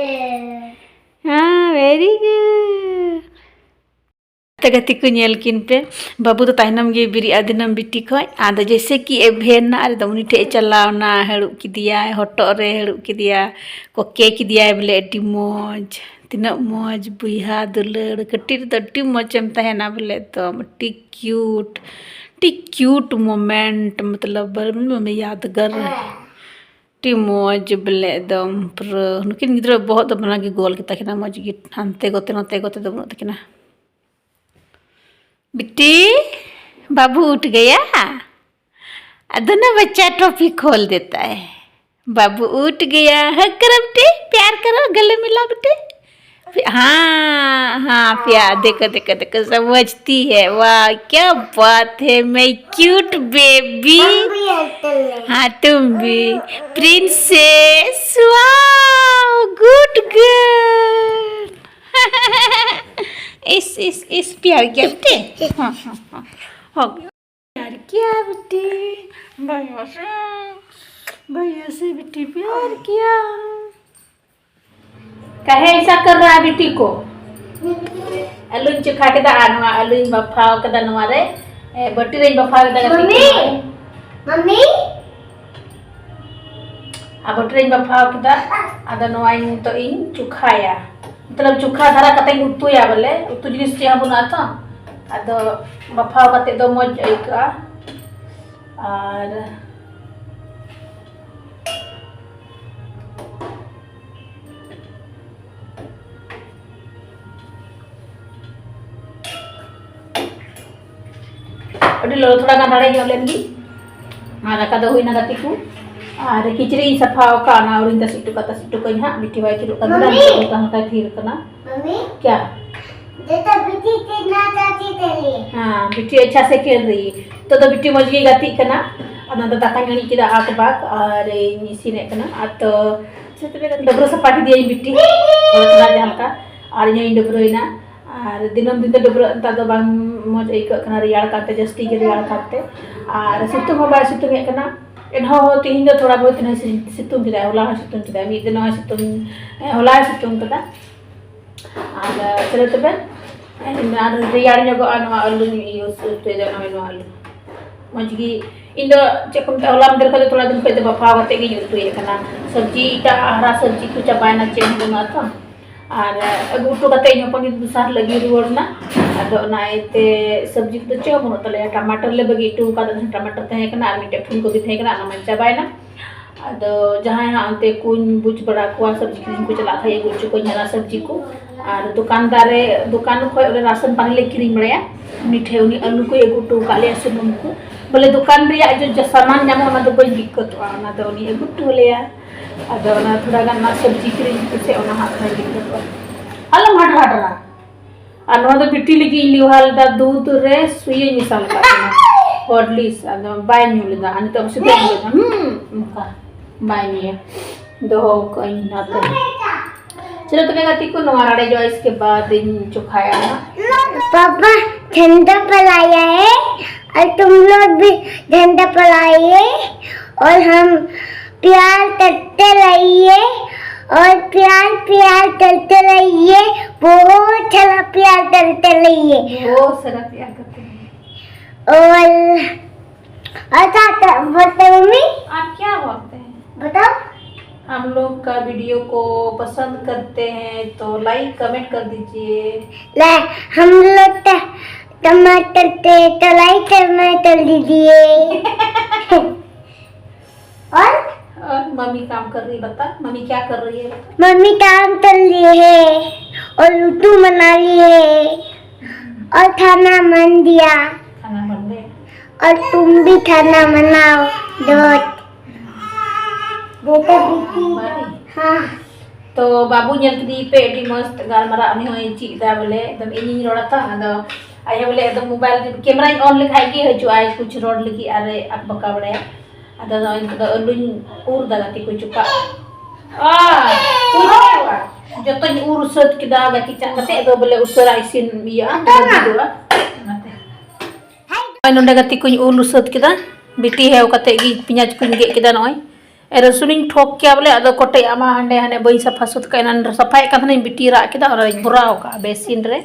ᱦᱟᱸ, very good. ᱛᱚ ᱜᱟᱛᱮ ᱠᱚ, ᱧᱮᱞ ᱠᱤᱱ ᱯᱮ, ᱵᱟᱹᱵᱩ ᱫᱚ ᱛᱟᱭᱱᱚᱢ ᱜᱮ ᱵᱮᱨᱮᱫ ᱟᱫᱤᱱᱟᱢ ᱵᱤᱴᱤ ᱠᱷᱚᱡ᱾ ᱟᱫᱚ ᱡᱮᱭᱥᱮ ᱠᱤ ᱮᱵᱷᱮᱱ ᱱᱟ, ᱟᱨ ᱮᱠᱫᱚᱢ ᱩᱱᱤ ᱴᱷᱮᱡ ᱮ ᱪᱟᱞᱟᱣ ᱱᱟ, ᱦᱟᱹᱲᱩᱵ ᱠᱮᱫᱮᱭᱟᱭ, ᱦᱚᱴᱚᱜ ᱨᱮ ᱦᱟᱹᱲᱩᱵ ᱠᱮᱫᱮᱭᱟ, ᱠᱚᱠᱮ ᱠᱮᱫᱮᱭᱟᱭ ᱵᱚᱞᱮ, ᱟᱹᱰᱤ ᱢᱚᱡᱽ, ᱛᱤᱱᱟᱹᱜ ᱢᱚᱡᱽ ᱵᱚᱭᱦᱟ ᱫᱩᱞᱟᱹᱲ᱾ ᱠᱟᱹᱴᱤᱡ ᱨᱮᱫᱚ ᱟᱹᱰᱤ ᱢᱚᱡᱽ ᱮᱢ ᱛᱟᱦᱮᱱᱟ ᱵᱚᱞᱮ, ᱮᱠᱫᱚᱢ ᱟᱹᱰᱤ ᱠᱤᱭᱩᱴ, ᱟᱹᱰᱤ ᱠᱤᱭᱩᱴ ᱢᱳᱢᱮᱱᱴ, ᱢᱚᱛᱞᱚᱵ ᱵᱟᱨ ᱢᱮ ᱭᱟᱫᱜᱟᱨ᱾ ᱟᱹᱰᱤ ᱢᱚᱡᱽ ᱵᱚᱞᱮ, ᱮᱠᱫᱚᱢ ᱯᱩᱨᱟᱹ ᱱᱩᱠᱤᱱ ᱜᱤᱫᱽᱨᱟᱹ ᱵᱚᱦᱚᱜ ᱫᱚ ᱵᱟᱱᱟᱨ ᱜᱮ ᱜᱳᱞ ᱜᱮᱛᱟ ᱠᱤᱱᱟ, ᱢᱚᱡᱽ ᱜᱮ, ᱦᱟᱱᱛᱮ ᱜᱚᱛᱮ ᱱᱚᱛᱮ ᱜᱚᱛᱮ ᱫᱚ ᱵᱟᱹᱱᱩᱜ ᱛᱟᱹᱠᱤᱱᱟ᱾ बिट्टी, बाबू उठ गया? दोनों बच्चा टोपी खोल देता है। बाबू उठ गया। हग करो बिट्टी, प्यार करो, गले मिला बिट्टी। फि- हाँ, हाँ, प्यार। देखो, देखो, देखो, समझती है। वाह, क्या बात है, मैं क्यूट बेबी। हम भी हंसते हैं। हाँ, तुम भी। Princess, wow, good girl. इस, इस, इस प्यार किया बिट्टी। हाँ, हाँ, हाँ। हो गया। प्यार किया बिट्टी। भैया से, भैया से बिट्टी प्यार किया। कहे ऐसा कर रहा है बिट्टी को। ᱟᱹᱞᱩᱧ ᱪᱚᱠᱷᱟ ᱠᱮᱫᱟ ᱟᱨ ᱱᱚᱣᱟ ᱟᱹᱞᱩᱧ ᱵᱟᱯᱷᱟᱣ ᱠᱮᱫᱟ ᱱᱚᱣᱟ ᱨᱮ᱾ ᱮ, ᱵᱟᱹᱴᱤ ᱨᱮᱧ ᱵᱟᱯᱷᱟᱣ ᱠᱮᱫᱟ ᱜᱟᱛᱮ ᱠᱚ᱾ ᱢᱟᱢᱤ, ᱢᱟᱢᱤ᱾ ᱟᱨ ᱵᱟᱹᱴᱤ ᱨᱮᱧ ᱵᱟᱯᱷᱟᱣ ᱠᱮᱫᱟ᱾ ᱟᱫᱚ ᱱᱚᱣᱟᱧ ᱱᱤᱛᱚᱜ ᱤᱧ ᱪᱚᱠᱷᱟᱭᱟ, ᱢᱚᱛᱞᱚᱵ ᱪᱚᱠᱷᱟ ᱫᱷᱟᱨᱟ ᱠᱟᱛᱮᱧ ᱩᱛᱩᱭᱟ ᱵᱚᱞᱮ, ᱩᱛᱩ ᱡᱤᱱᱤᱥ ᱪᱮᱫ ᱦᱚᱸ ᱵᱟᱹᱱᱩᱜᱼᱟ ᱛᱚ᱾ ᱟᱫᱚ ᱵᱟᱯᱷᱟᱣ ᱠᱟᱛᱮ ᱫᱚ ᱢᱚᱡᱽ ᱟᱹᱭᱠᱟᱹᱜᱼᱟ᱾ ᱟᱨ ᱟᱹᱰᱤ ᱞᱚᱞᱚ, ᱛᱷᱚᱲᱟ ᱜᱟᱱ ᱨᱟᱲᱮᱡ ᱧᱚᱜ ᱞᱮᱱ ᱜᱮ᱾ ᱟᱨ ᱫᱟᱠᱟ ᱫᱚ ᱦᱩᱭᱱᱟ ᱜᱟᱛᱮ ᱠᱚ᱾ ᱟᱨ ᱠᱤᱪᱨᱤᱡ ᱤᱧ ᱥᱟᱯᱷᱟ ᱟᱠᱟᱫ, ᱚᱱᱟ ᱟᱹᱣᱨᱤᱧ ᱛᱟᱥᱮ ᱦᱚᱴᱚ ᱠᱟᱜ, ᱛᱟᱥᱮ ᱦᱚᱴᱚ ᱠᱟᱜ ᱟᱹᱧ ᱦᱟᱸᱜ᱾ ᱵᱤᱴᱤ ᱵᱟᱭ ᱛᱷᱤᱨᱚᱜ ᱠᱟᱱ ᱛᱟᱦᱮᱱᱟ, ᱢᱟᱢᱤ! ᱱᱤᱛᱚᱜ ᱫᱚ ᱦᱟᱸᱜ ᱛᱷᱤᱨ ᱠᱟᱱᱟ᱾ ᱢᱟᱢᱤ! ᱠᱭᱟ? ᱡᱮᱴᱟ ᱵᱤᱴᱤ ᱠᱤᱛᱱᱟ ᱟᱪᱪᱷᱟ ᱠᱷᱮᱞ ᱨᱟᱦᱤ ᱦᱮ᱾ ᱦᱮᱸ, ᱵᱤᱴᱤ ᱟᱪᱪᱷᱟ ᱥᱮ ᱠᱷᱮᱞ ᱨᱟᱦᱤ ᱦᱮ᱾ ᱱᱤᱛᱚᱜ ᱫᱚ ᱵᱤᱴᱤ ᱢᱚᱡᱽ ᱜᱮ ᱜᱟᱛᱮᱜ ᱠᱟᱱᱟ᱾ ᱟᱫᱚ ᱫᱟᱠᱟᱧ ᱟᱹᱬᱤᱡ ᱠᱮᱫᱟ ᱟᱠ ᱵᱟᱠ ᱟᱨ ᱤᱧ ᱤᱥᱤᱱᱮᱫ ᱠᱟᱱᱟ᱾ ᱟᱨ ᱛᱚ ᱰᱟᱹᱵᱽᱨᱟᱹ ᱥᱟᱯᱷᱟ ᱠᱮᱫᱮᱭᱟᱹᱧ ᱵᱤᱴᱤ, ᱛᱷᱚᱲᱟ ᱛᱷᱚᱲᱟ ᱡᱟᱦᱟᱸ ᱞᱮᱠᱟ, ᱟᱨ ᱤᱧ ᱦᱚᱸᱧ ᱰᱟᱹᱵᱽᱨᱟᱹᱭᱮᱱᱟ᱾ ᱟᱨ ᱫᱤᱱᱟᱹᱢ ᱫᱤᱱ ᱫᱚ ᱰᱟᱹᱵᱽᱨᱟᱹᱜ ᱱᱮᱛᱟᱨ ᱫᱚ ᱵᱟᱝ ᱢᱚᱡᱽ ᱟᱹᱭᱠᱟᱹᱜ ᱠᱟᱱᱟ, ᱨᱮᱭᱟᱲ ᱠᱟᱱᱛᱮ, ᱡᱟᱹᱥᱛᱤ ᱜᱮ ᱨᱮᱭᱟᱲ ᱠᱟᱱᱛᱮ᱾ ᱟᱨ ᱥᱤᱛᱩᱝ ᱦᱚᱸ ᱵᱟᱭ ᱥᱤᱛᱩᱝ ᱮᱫ ᱠᱟᱱᱟ, ᱮᱱᱦᱚᱸ ᱛᱮᱦᱮᱧ ᱫᱚ ᱛᱷᱚᱲᱟ ᱵᱚᱦᱩᱛ ᱥᱤᱛᱩᱝ ᱠᱮᱫᱟᱭ, ᱦᱚᱞᱟ ᱦᱚᱸ ᱥᱤᱛᱩᱝ ᱠᱮᱫᱟᱭ, ᱢᱤᱫ ᱫᱤᱱ ᱦᱚᱸ ᱥᱤᱛᱩᱝ, ᱦᱮᱸ, ᱦᱚᱞᱟᱭ ᱥᱤᱛᱩᱝ ᱠᱮᱫᱟ᱾ ᱟᱨ ᱪᱚᱞᱚ ᱛᱚᱵᱮ, ᱟᱨ ᱨᱮᱭᱟᱲ ᱧᱚᱜᱚᱜᱼᱟ᱾ ᱱᱚᱣᱟ ᱟᱹᱞᱩᱧ ᱤᱭᱟᱹ ᱩᱛᱩᱭᱮᱫᱟ, ᱱᱚᱜᱼᱚᱭ ᱱᱚᱣᱟ ᱟᱹᱞᱩ᱾ ᱢᱚᱡᱽ ᱜᱮ, ᱤᱧ ᱫᱚ ᱪᱮᱫ ᱠᱚ ᱢᱮᱛᱟᱜᱼᱟ, ᱦᱚᱞᱟ ᱢᱟᱫᱷᱮᱨ ᱠᱷᱚᱱ ᱫᱚ ᱛᱷᱚᱲᱟ ᱫᱤᱱ ᱠᱷᱚᱱ ᱫᱚ ᱵᱟᱯᱷᱟᱣ ᱠᱟᱛᱮ ᱜᱤᱧ ᱩᱛᱩᱭᱮᱫ ᱠᱟᱱᱟ᱾ ᱥᱚᱵᱽᱡᱤ ᱮᱴᱟᱜ ᱦᱟᱨᱟ ᱥᱚᱵᱽᱡᱤ ᱠᱚ ᱪᱟᱵᱟᱭᱮᱱᱟ, ᱪᱮᱫ ᱦᱚᱸ ᱵᱟᱹᱱᱩᱜᱼᱟ ᱛᱚ᱾ ᱟᱨ ᱟᱹᱜᱩ ᱦᱚᱴᱚ ᱠᱟᱛᱮ ᱤᱧ ᱦᱚᱯᱚᱱ ᱜᱮ ᱫᱚᱥᱟᱨ ᱦᱤᱞᱳᱜ ᱜᱮ ᱨᱩᱣᱟᱹᱲ ᱮᱱᱟ᱾ ᱟᱫᱚ ᱚᱱᱟ ᱤᱭᱟᱹᱛᱮ ᱥᱚᱵᱽᱡᱤ ᱠᱚᱫᱚ ᱪᱮᱫ ᱦᱚᱸ ᱵᱟᱹᱱᱩᱜ ᱛᱟᱞᱮᱭᱟ᱾ ᱴᱟᱢᱟᱴᱟᱨ ᱞᱮ ᱵᱟᱹᱜᱤ ᱦᱚᱴᱚ ᱠᱟᱫᱟ, ᱴᱟᱢᱟᱴᱟᱨ ᱛᱟᱦᱮᱸ ᱠᱟᱱᱟ ᱟᱨ ᱢᱤᱫᱴᱮᱡ ᱯᱷᱩᱞ ᱠᱚᱵᱤ ᱛᱟᱦᱮᱸ ᱠᱟᱱᱟ, ᱚᱱᱟ ᱢᱟ ᱪᱟᱵᱟᱭᱮᱱᱟ᱾ ᱟᱫᱚ ᱡᱟᱦᱟᱸᱭ ᱦᱟᱸᱜ ᱚᱱᱛᱮ ᱠᱚᱧ ᱵᱩᱡᱽ ᱵᱟᱲᱟ ᱠᱚᱣᱟ, ᱥᱚᱵᱽᱡᱤ ᱠᱤᱨᱤᱧ ᱠᱚ ᱪᱟᱞᱟᱜ ᱠᱷᱟᱡ ᱟᱹᱜᱩ ᱦᱚᱪᱚ ᱠᱚᱧ ᱦᱟᱨᱟ ᱥᱚᱵᱽᱡᱤ ᱠᱚ᱾ ᱟᱨ ᱫᱚᱠᱟᱱᱫᱟᱨ ᱨᱮ, ᱫᱚᱠᱟᱱ ᱠᱷᱚᱡ ᱚᱸᱰᱮ ᱨᱟᱥᱚᱱ ᱯᱟᱱᱤ ᱞᱮ ᱠᱤᱨᱤᱧ ᱵᱟᱲᱟᱭᱟ, ᱩᱱᱤ ᱴᱷᱮᱡ ᱩᱱᱤ ᱟᱹᱞᱩ ᱠᱚᱭ ᱟᱹᱜᱩ ᱦᱚᱴᱚ ᱟᱠᱟᱫ ᱞᱮᱭᱟ, ᱥᱩᱱᱩᱢ ᱠᱚ, ᱵᱚᱞᱮ ᱫᱚᱠᱟᱱ ᱨᱮᱭᱟᱜ ᱡᱚ ᱡᱟ ᱥᱟᱢᱟᱱ ᱧᱟᱢᱚᱜ, ᱚᱱᱟ ᱫᱚ ᱵᱟᱹᱧ ᱫᱤᱠᱠᱟᱹᱛᱚᱜᱼᱟ, ᱚᱱᱟ ᱫᱚ ᱩᱱᱤ ᱟᱹᱜᱩ ᱦᱚᱴᱚ ᱟᱞᱮᱭᱟ᱾ ᱟᱫᱚ ᱚᱱᱟ ᱛᱷᱚᱲᱟ ᱜᱟᱱ ᱚᱱᱟ ᱥᱚᱵᱽᱡᱤ ᱠᱤᱨᱤᱧ ᱠᱚᱥᱮ ᱚᱱᱟ ᱦᱟᱸᱜ ᱛᱷᱚᱲᱟᱧ ᱫᱤᱠᱠᱟᱹᱛᱚᱜᱼᱟ᱾ ᱟᱞᱚᱢ ᱦᱟᱰᱨᱟ ᱦᱟᱰᱨᱟ᱾ ᱟᱨ ᱱᱚᱣᱟ ᱫᱚ ᱵᱤᱴᱤ ᱞᱟᱹᱜᱤᱫ ᱤᱧ ᱞᱮᱣᱦᱟ ᱞᱮᱫᱟ, ᱫᱩᱫᱷ ᱨᱮ ᱥᱩᱭᱟᱹᱧ ᱢᱮᱥᱟ ᱞᱮᱫᱟ, ᱦᱚᱨᱞᱤᱥ, ᱟᱫᱚ ᱵᱟᱭ ᱧᱩ ᱞᱮᱫᱟ᱾ ᱟᱨ ᱱᱤᱛᱚᱜ ᱥᱤᱛᱩᱝ ᱠᱟᱱᱟ, ᱦᱩᱸ, ᱚᱱᱠᱟ ᱵᱟᱭ ᱧᱩᱭᱟ᱾ ᱫᱚᱦᱚ ᱠᱟᱜ ᱟᱹᱧ ᱚᱱᱟᱛᱮ᱾ ᱪᱚᱞᱚ ᱛᱚᱵᱮ ᱜᱟᱛᱮ ᱠᱚ, ᱱᱚᱣᱟ ᱨᱟᱲᱮᱡᱚᱜᱼᱟ, ᱤᱥᱠᱮ ᱵᱟᱫ ᱤᱧ ᱪᱚᱠᱷᱟᱭᱟ ᱦᱟᱸᱜ᱾ पापा झंडा फहराया है और तुम लोग भी झंडा फहराइए और हम प्यार करते रहिए और प्यार प्यार करते रहिए, बहुत सारा प्यार करते रहिए। बहुत सारा प्यार करते रहिए। और अच्छा, तो बोलते मम्मी। आप क्या बोलते हैं? बताओ। हम लोग का वीडियो को पसंद करते हैं तो लाइक कमेंट कर दीजिए। ले, हम लोग ट-, टमाटर थे तो लाइक टमाटर दीजिए। और? और मम्मी काम कर रही, बता मम्मी क्या कर रही है, बता। मम्मी काम कर रही है और रोटी बना रही है और खाना बन दिया। खाना बन गया। और तुम भी खाना बनाओ। दो बेटा बेटी। हाँ। ᱛᱚ ᱵᱟᱹᱵᱩ ᱧᱮᱞ ᱠᱮᱫᱮᱭᱟ ᱯᱮ, ᱟᱹᱰᱤ ᱢᱚᱡᱽ ᱜᱟᱞᱢᱟᱨᱟᱣ, ᱩᱱᱤ ᱦᱚᱸᱭ ᱪᱮᱫ ᱮᱫᱟ ᱵᱚᱞᱮ, ᱮᱠᱫᱚᱢ ᱤᱧᱤᱧ ᱨᱚᱲᱟ ᱛᱚ, ᱟᱫᱚ ᱟᱡ ᱦᱚᱸ ᱵᱚᱞᱮ ᱮᱠᱫᱚᱢ ᱢᱳᱵᱟᱭᱤᱞ ᱨᱮ ᱠᱮᱢᱮᱨᱟᱧ ᱚᱱ ᱞᱮᱠᱷᱟᱡ ᱜᱮ ᱦᱤᱡᱩᱜ ᱟᱭ ᱠᱩᱪ ᱨᱚᱲ ᱞᱟᱹᱜᱤᱫ ᱟᱨ ᱮ ᱟᱠ ᱵᱟᱠᱟ ᱵᱟᱲᱟᱭᱟ᱾ ᱟᱫᱚ ᱱᱚᱜᱼᱚᱭ ᱱᱤᱛᱚᱜ ᱫᱚ ᱟᱹᱞᱩᱧ ᱩᱨ ᱫᱟ ᱜᱟᱛᱮ ᱠᱚ ᱪᱚᱠᱟᱜ᱾ ᱟ, ᱩᱨ ᱫᱟ᱾ ᱡᱚᱛᱚᱧ ᱩᱨ ᱥᱟᱹᱛ ᱠᱮᱫᱟ ᱜᱟᱛᱮ ᱪᱟᱜ ᱠᱟᱛᱮ, ᱟᱫᱚ ᱵᱚᱞᱮ ᱩᱥᱟᱹᱨᱟ ᱤᱥᱤᱱ ᱤᱭᱟᱹᱜᱼᱟ, ᱞᱟᱹᱵᱤᱫᱚᱜᱼᱟ᱾ ᱚᱱᱟᱛᱮ᱾ ᱱᱚᱜᱼᱚᱭ ᱱᱚᱰᱮ ᱜᱟᱛᱮ ᱠᱚᱧ ᱩᱨ ᱥᱟᱹᱛ ᱠᱮᱫᱟ, ᱵᱤᱴᱤ ᱦᱮᱣ ᱠᱟᱛᱮ ᱜᱮ ᱯᱮᱸᱭᱟᱡᱽ ᱠᱚᱧ ᱜᱮᱫ ᱠᱮᱫᱟ᱾ ᱱᱚᱜᱼᱚᱭ ᱨᱟᱹᱥᱩᱱᱤᱧ ᱴᱷᱚᱠ ᱠᱮᱭᱟ ᱵᱚᱞᱮ, ᱟᱫᱚ ᱠᱚᱴᱮᱡ ᱟᱜ ᱢᱟ ᱦᱟᱸᱰᱮ ᱦᱟᱸᱰᱮ ᱵᱟᱹᱧ ᱥᱟᱯᱷᱟ ᱥᱟᱹᱛ ᱠᱟᱜᱼᱟ, ᱮᱱᱟᱱ ᱥᱟᱯᱷᱟᱭᱮᱫ ᱠᱟᱱ ᱛᱟᱦᱮᱱᱟᱹᱧ, ᱵᱤᱴᱤ ᱨᱟᱜ ᱠᱮᱫᱟ, ᱚᱱᱟᱧ ᱵᱷᱚᱨᱟᱣ ᱠᱟᱜᱼᱟ ᱵᱮᱥᱤᱱ ᱨᱮ᱾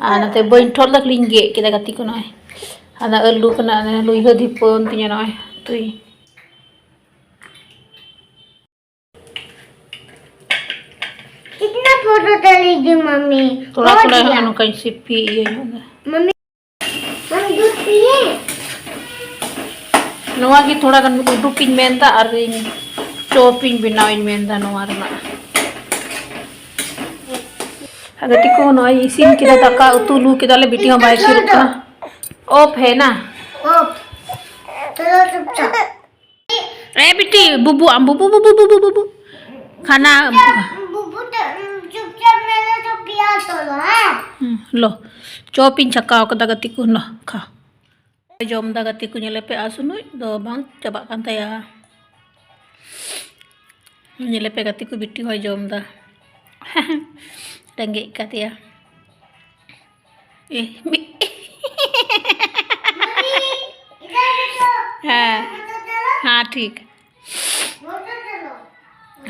ᱟᱨ ᱱᱚᱛᱮ ᱵᱟᱹᱧ ᱴᱷᱚᱞ ᱫᱟ, ᱠᱷᱟᱹᱞᱤᱧ ᱜᱮᱫ ᱠᱮᱫᱟ ᱜᱟᱛᱮ ᱠᱚ᱾ ᱱᱚᱜᱼᱚᱭ ᱟᱫᱚ ᱟᱹᱞᱩ ᱠᱟᱱᱟ, ᱚᱱᱮ ᱞᱩᱭᱦᱟᱹ ᱫᱷᱤᱯᱟᱹᱣ ᱮᱱ ᱛᱤᱧᱟ ᱱᱚᱜᱼᱚᱭ ᱩᱛᱩᱭ᱾ कितना फोटो डालेगी मम्मी? ᱛᱷᱚᱲᱟ ᱛᱷᱚᱲᱟ ᱱᱚᱝᱠᱟᱧ ᱥᱤᱯᱤ ᱤᱭᱟᱹ ᱧᱚᱜ ᱫᱟ᱾ मम्मी, हम दूध पिए? ᱱᱚᱣᱟ ᱜᱮ ᱛᱷᱚᱲᱟ ᱜᱟᱱ ᱩᱰᱩᱠᱤᱧ ᱢᱮᱱᱫᱟ ᱟᱨ ᱤᱧ ᱪᱚᱯ ᱤᱧ ᱵᱮᱱᱟᱣ ᱤᱧ ᱢᱮᱱᱫᱟ ᱱᱚᱣᱟ ᱨᱮᱱᱟᱜ᱾ ᱟᱫᱚ ᱛᱤᱠᱩ ᱱᱚᱜᱼᱚᱭ ᱤᱥᱤᱱ ᱠᱮᱫᱟ, ᱫᱟᱠᱟ ᱩᱛᱩ ᱞᱩ ᱠᱮᱫᱟᱞᱮ, ᱵᱤᱴᱤ ᱦᱚᱸ ᱵᱟᱭ ᱥᱩᱨᱩᱜ ᱠᱟᱱᱟ᱾ ᱚᱯᱷ ᱦᱮ ᱱᱟ᱾ ᱚᱯᱷ᱾ ᱪᱚᱞᱚ ᱪᱩᱯᱪᱟᱯ᱾ ᱮ ᱵᱤᱴᱤ, ᱵᱩᱵᱩ ᱟᱢ, ᱵᱩᱵᱩ, ᱵᱩᱵᱩ, ᱵᱩᱵᱩ, ᱵᱩᱵᱩ᱾ ᱠᱷᱟᱱᱟ᱾ ᱵᱩᱵᱩ ᱛᱮ, ᱪᱩᱯᱪᱟᱯ ᱢᱮᱞᱮ ᱛᱚ ᱯᱤᱭᱟ ᱛᱚᱞᱚ, ᱦᱮᱸ? ᱦᱩᱸ, ᱞᱚ᱾ ᱪᱚᱯ ᱤᱧ ᱪᱷᱟᱠᱟᱣ ᱠᱟᱫᱟ ᱜᱟᱛᱮ ᱠᱚ, ᱞᱚ, ᱠᱷᱟ᱾ ᱡᱚᱢ ᱫᱟ ᱜᱟᱛᱮ ᱠᱚ, ᱧᱮᱞᱮ ᱯᱮ, ᱟᱨ ᱥᱩᱱᱩᱡ ᱫᱚ ᱵᱟᱝ ᱪᱟᱵᱟᱜ ᱠᱟᱱ ᱛᱟᱭᱟ᱾ ᱧᱮᱞᱮ ᱯᱮ ᱜᱟᱛᱮ ᱠᱚ, ᱵᱤᱴᱤ ᱦᱚᱸᱭ ᱡᱚᱢ ᱫᱟ᱾ ᱨᱮᱸᱜᱮᱡ ᱠᱟᱫᱮᱭᱟ᱾ ए, मी- हाँ, हाँ, ठीक।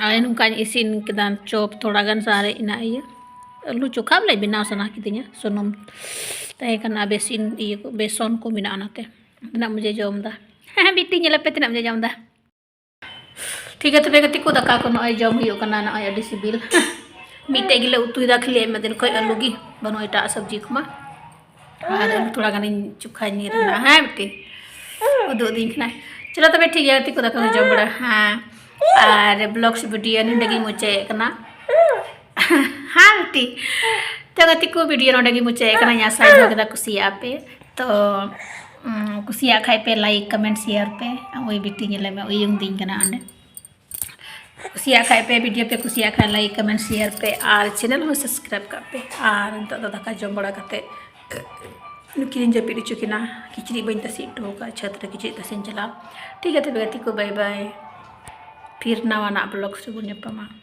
ᱟᱨ ᱱᱚᱝᱠᱟᱧ ᱤᱥᱤᱱ ᱠᱮᱫᱟ ᱪᱚᱯ, ᱛᱷᱚᱲᱟ ᱜᱟᱱ ᱥᱟᱨᱮᱡ ᱮᱱᱟ ᱤᱭᱟᱹ ᱟᱹᱞᱩ ᱪᱚᱠᱷᱟ ᱵᱚᱞᱮ ᱵᱮᱱᱟᱣ ᱥᱟᱱᱟ ᱠᱤᱫᱤᱧᱟ, ᱥᱩᱱᱩᱢ ᱛᱟᱦᱮᱸ ᱠᱟᱱᱟ, ᱵᱮᱥᱤᱱ ᱤᱭᱟᱹ ᱠᱚ, ᱵᱮᱥᱚᱱ ᱠᱚ ᱢᱮᱱᱟᱜᱼᱟ, ᱚᱱᱟᱛᱮ ᱛᱤᱱᱟᱹᱜ ᱢᱚᱡᱮ ᱡᱚᱢ ᱮᱫᱟ᱾ ᱵᱤᱴᱤ ᱧᱮᱞᱮ ᱯᱮ ᱛᱤᱱᱟᱹᱜ ᱢᱚᱡᱮ ᱡᱚᱢ ᱮᱫᱟ᱾ ᱴᱷᱤᱠ ᱜᱮᱭᱟ ᱛᱚᱵᱮ ᱜᱟᱛᱮ ᱠᱚ, ᱫᱟᱠᱟ ᱠᱚ ᱱᱚᱜᱼᱚᱭ ᱡᱚᱢ ᱦᱩᱭᱩᱜ ᱠᱟᱱᱟ, ᱱᱚᱜᱼᱚᱭ ᱟᱹᱰᱤ ᱥᱤᱵᱤᱞ᱾ ᱢᱤᱫᱴᱮᱡ ᱜᱮᱞᱮ ᱩᱛᱩᱭᱮᱫᱟ ᱠᱷᱟᱹᱞᱤ, ᱟᱭᱢᱟ ᱫᱤᱱ ᱠᱷᱚᱡ ᱟᱹᱞᱩ ᱜᱮ, ᱵᱟᱹᱱᱩᱜ ᱮᱴᱟᱜ ᱥᱚᱵᱽᱡᱤ ᱠᱚᱢᱟ᱾ ᱟᱨ ᱟᱹᱞᱩ ᱛᱷᱚᱲᱟ ᱜᱟᱱᱤᱧ ᱪᱚᱠᱷᱟᱧ ᱧᱮᱞ ᱨᱮᱱᱟ, ᱦᱮᱸ ᱵᱤᱴᱤ? ᱩᱫᱩᱜ ᱟᱹᱫᱤᱧ ᱠᱟᱱᱟᱭ᱾ ᱪᱚᱞᱚ ᱛᱚᱵᱮ ᱴᱷᱤᱠ ᱜᱮᱭᱟ ᱜᱟᱛᱮ ᱠᱚ, ᱫᱟᱠᱟ ᱠᱚ ᱡᱚᱢ ᱵᱟᱲᱟ, ᱦᱮᱸ᱾ ᱟᱨ vlogs video ᱱᱚᱰᱮ ᱜᱤᱧ ᱢᱩᱪᱟᱹᱫ ᱮᱫ ᱠᱟᱱᱟ᱾ ᱦᱮᱸ ᱵᱤᱴᱤ? ᱛᱚ ᱜᱟᱛᱮ ᱠᱚ, video ᱱᱚᱰᱮ ᱜᱤᱧ ᱢᱩᱪᱟᱹᱫ ᱮᱫ ᱠᱟᱱᱟ᱾ ᱤᱧ ᱟᱥᱟᱧ ᱫᱚᱦᱚ ᱠᱮᱫᱟ ᱠᱩᱥᱤᱭᱟᱜᱼᱟ ᱯᱮ᱾ ᱛᱚ, ᱩᱢ, ᱠᱩᱥᱤᱭᱟᱜ ᱠᱷᱟᱡ ᱯᱮ like, comment, share ᱯᱮ᱾ ᱳᱭ ᱵᱤᱴᱤ ᱧᱮᱞᱮ ᱢᱮ, ᱩᱭᱩᱝ ᱫᱤᱧ ᱠᱟᱱᱟ ᱚᱸᱰᱮ᱾ ᱠᱩᱥᱤᱭᱟᱜ ᱠᱷᱟᱡ ᱯᱮ, video ᱯᱮ ᱠᱩᱥᱤᱭᱟᱜ ᱠᱷᱟᱡ like, comment, share ᱯᱮ ᱟᱨ channel ᱦᱚᱸ subscribe ᱠᱟᱜ ᱯᱮ᱾ ᱟᱨ ᱱᱤᱛᱚᱜ ᱫᱚ ᱫᱟᱠᱟ ᱡᱚᱢ ᱵᱟᱲᱟ ᱠᱟᱛᱮ ᱱᱩᱠᱤᱱ ᱡᱟᱹᱯᱤᱫ ᱦᱚᱪᱚ ᱠᱤᱱᱟ᱾ ᱠᱤᱪᱨᱤᱡ ᱵᱟᱹᱧ ᱛᱟᱥᱮ ᱦᱚᱴᱚ ᱟᱠᱟᱫ, ᱪᱷᱟᱹᱫ ᱨᱮ ᱠᱤᱪᱨᱤᱡ ᱛᱟᱥᱮᱧ ᱪᱟᱞᱟᱜᱼᱟ᱾ ᱴᱷᱤᱠ ᱜᱮᱭᱟ ᱛᱚᱵᱮ ᱜᱟᱛᱮ ᱠᱚ, bye bye᱾ ᱯᱷᱤᱨ ᱱᱟᱣᱟᱱᱟᱜ vlogs ᱨᱮᱵᱚᱱ ᱧᱟᱯᱟᱢᱟ᱾